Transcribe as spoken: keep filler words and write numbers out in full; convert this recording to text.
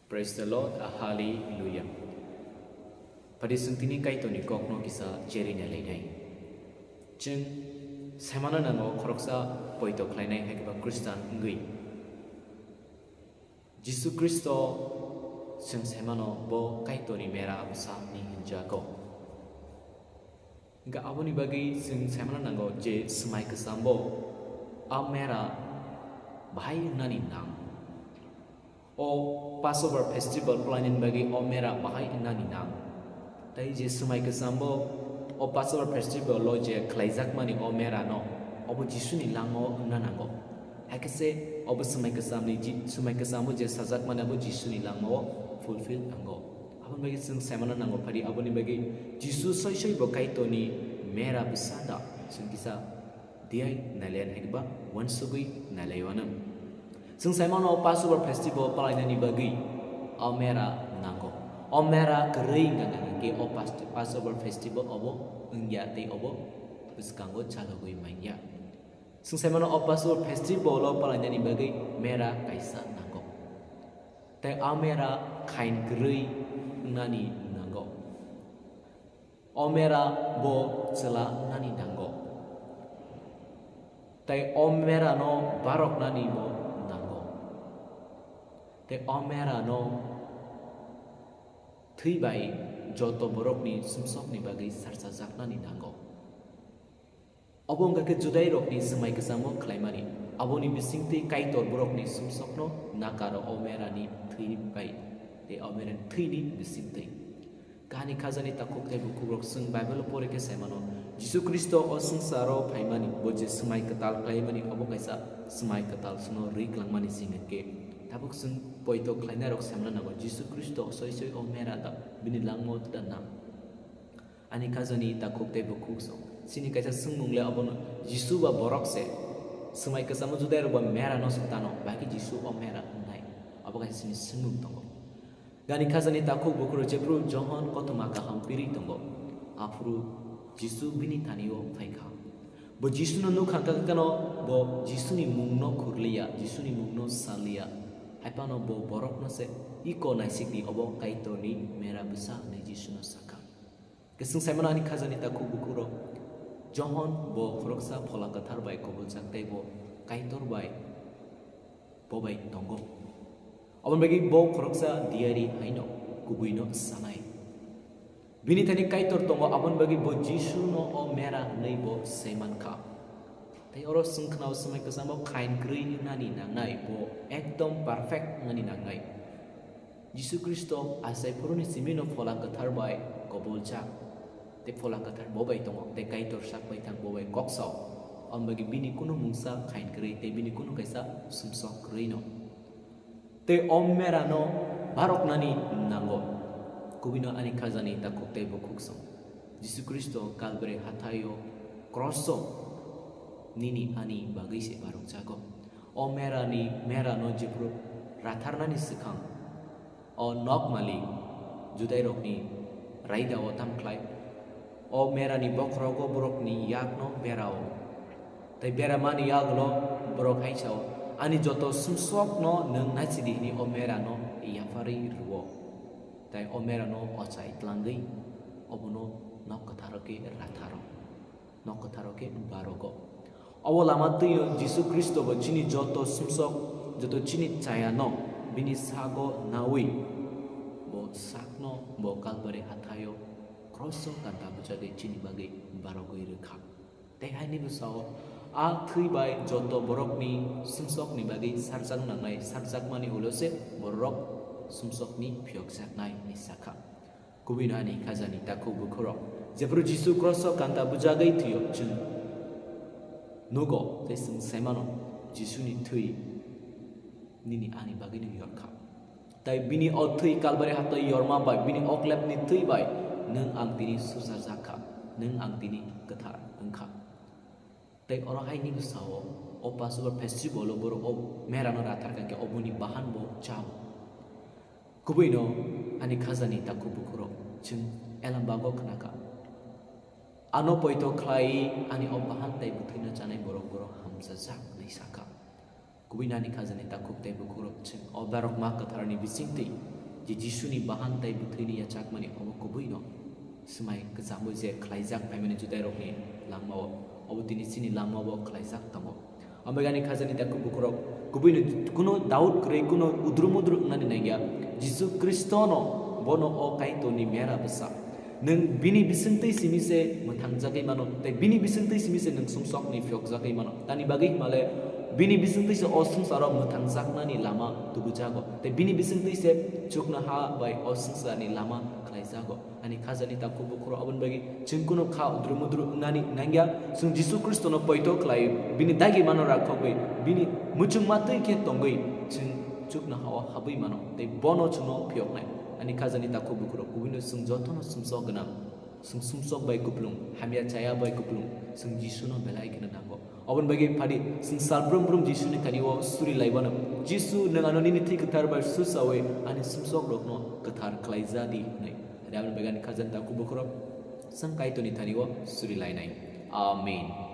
Praise the Lord, a hallelujah. Padi chwng tini Kaitorni kokno kisa cheri nai lainai. Chwng saimano nango khoroksa poito khlainai hai khe ba Khristan wngwi. Jisu Khristo chwng saimano bo Kaitorni mera bwsa hwnwi hwnjago. Hwnkhe aboni bagwi chwng saimano nango je swmai kwchambo a mera bahai wngnani nang. O Passover festival palainani bagwi o mera bahai wngnani nang. Tei je swmai kwchambo o Passover festival o je khlaijakmani o mera no, obo Jisuni langmao wngna nango. Hai khe se obo swmai kwchamni ji-, swmai kwchambo je sajakmani abo Jisuni langmao fulfill nango. Aboni bagwi chwng saimano nango phadi, aboni bagwi Jisu soi soi bo Kaitorni mera bwsa da chwng kisa diai nailayan hai ba wansugwi nailaiyano. Chwng saimano Passover festival palainani bagwi o mera nango. O mera kwrwi wngkha hwnkhe o Pas-, Passover festival obo wngya tei obo bwskango chalogwi manya. Chwng saimano o Passover festival o palainani bagwi mera kaisa nango. Tei a mera khain kwrwi wngnani nango. O mera bo chwla wngnani nango. Tei o mera no barok nani bo nango. Tei o mera no thwi bai joto borokni sumsokni bagwi sarchajaknani nango. Obo wngkha khe Judairokni swmai kwchamo khlaimani. Aboni bisingtwi Kaitor borokni sumsokno nakaro o merani thwi bai tei o merani thwini bisingtwi. Kahani khajani takhuk tei bukhukrok chwng Bible-o pori khe sai mano, Jisu Khristo o swngcharo phaimani, bo je swmai kwtal khlaimani, obo kaisa swmai kwtal chwngno rwi klangmani simi hwnkhe. Tabuk chwng poito khlainairok saimano nango, Jisu Khristo soi soi o mera da, bini langmao da nang? Ani khajani takhuk tei bukhuk song. Chini kaisa swngmung le obono, Jisu ba borok se swmai kwchamo Judairok ba mera no se tano, bahai khe Jisu o mera wngnai? Obo kaisa chini swngmung tongo. Gani khajani takhuk bukhuk rok jephru Johon kothoma kaham piri tongo, aphuru Jisu bini thani-o phai kha. Bo Jisuno nuk kha kha kano bo Jisuni mungno khurliya, Jisuni mungno saliya. Hai phano bo borokno se iko naisik di, obo Kaitorni mera bwsa hwnwi Jisuno sa kha. Kwchwng saimano ani khajani takhuk bukhuk rok, Johon bo khoroksa Phola Kwthar bai koboljak tei bo Kaitor bai bo bai tongo. Aboni bagwi bo khoroksa diyari haino kubuino sanai. Bini thani Kaitor tongo, aboni bagwi bo Jisuno o mera hwnwi bo sai man kha. Tei oro chwng khna-o swmai kwchamo khain kwrwi wngnani nangnai, bo ekdom perfect wngnani nangnai. Jisu Khristo achai phuruni simino Phola Kwthar bai koboljak, tei Phola Kwthar bo bai tongo, tei Kaitor sak bai thang bo bai kok sao. Aboni bagwi bini kunu mungsa khain kwrwi tei bini kunu kaisa sumsok kwrwi no. Tei o mera no baroknani nango. Kubui no ani khajani takhuk tei bukhuk song. Jisu Khristo Kalbari hathai-o cross-o nini ani bagwi se barokjago. O mera ni, mera no jephru ratharnani swkang, o nok malik Judairokni raida-o tamkhlai, o mera ni bokhorogo borokni yakno berao. Tei beramani yagulo borok hai sao, "Ani joto sumsokno nwng naisidi," hwnwi o merano yapharwi rwo. Tei o merano ochai tlangwi obono nok kwtharo khe ratharo, nok kwtharo khe barogo. Obo lama twio Jisu Khristo bo chini joto sumsok, joto chini chayano bini sago naui bo sakno bo Kalbari hathaio kroso kanta bwchagwi chini bagwi barogwi rwkha. Tei haini bwsao a thwi bai joto borokni sumsokni bagwi sarjak nangnai, sarjakmani ulo se borok sumsokni phiyokjaknai, hwnwi sakha. Kubui no ani khajani takhuk bukhurok, jephru Jisu kroso kanta bujagwi thwio, chwng nugo tei chwng saimano Jisuni thwi nini ani bagwino yorkha. Tai bini o thwi Kalbari hathai yorma bai, bini oklepni thwi bai nwng ang tini suchajak kha, nwng ang tini kwthar wng kha. Tai oro haini bwsao o Passover festival-o borok o merano rathar kha khe oboni bahan bo chao. Kubuino ani khajani takhuk bukhurok chwng elambago khna kha. Ano poito khlai ani o bahan tai bwthwino chanai borok borok hamjajak hwnwi sa kha. Kubui nani khajani takhuk tei bukhukrok chwng o barokma kwtharni bisingtwi je Jisuni bahan tei bwthwini yachakmani obo kubuino swmai kwchangbo je khlaijak phaimani Judairokni langmao, obo tini chini langmao khlaijak tongo. Omo ani khajani takhuk bukhurok kubuino kuno doubt kwrwi, kuno udru mudru wngnani nangya. Jisu Khristono bono o Kaitorni mera bwsa. Nwng bini bisingtwi simi se mwthangjagwi mano, tei bini bisingtwi simi se nwng sumsokni phiyokjagwi mano. Tani bagwi hwnmale bini bisingtwi se o swngcharo mwthangjaknani lama tubujago, tei bini bisingtwi se chuknoha bai o swngcharni lama khlaijago. Ani khajani takhuk bukhurok, aboni bagwi chwng kuno kha udru mudru wngnani nangya. Chwng Jisu Khristono poito khlai, bini dagi mano rakhogwi, bini muchungma twi khe tongwi chwng chuknohao habwi mano, tei bono chwngno phiyoknai. Ani khajani takhuk bukhurok, kubuino chwng jotono sumsok gwnang. Chwng sumsok bai kuplung, hamya chaya bai kuplung, chwng Jisuno belai kheno nango. Oboni bagwi phadi chwng sal brum brum Jisuni thani-o suri laibano. Jisu, nwng ano nini thwi kwthar bai susawi ani sumsokrokno kwthar khlai ja di hwnwi. Tei aboni bagwi ani khajani takhuk bukhurok chwng Kaitorni thani-o suri lainai. Amen.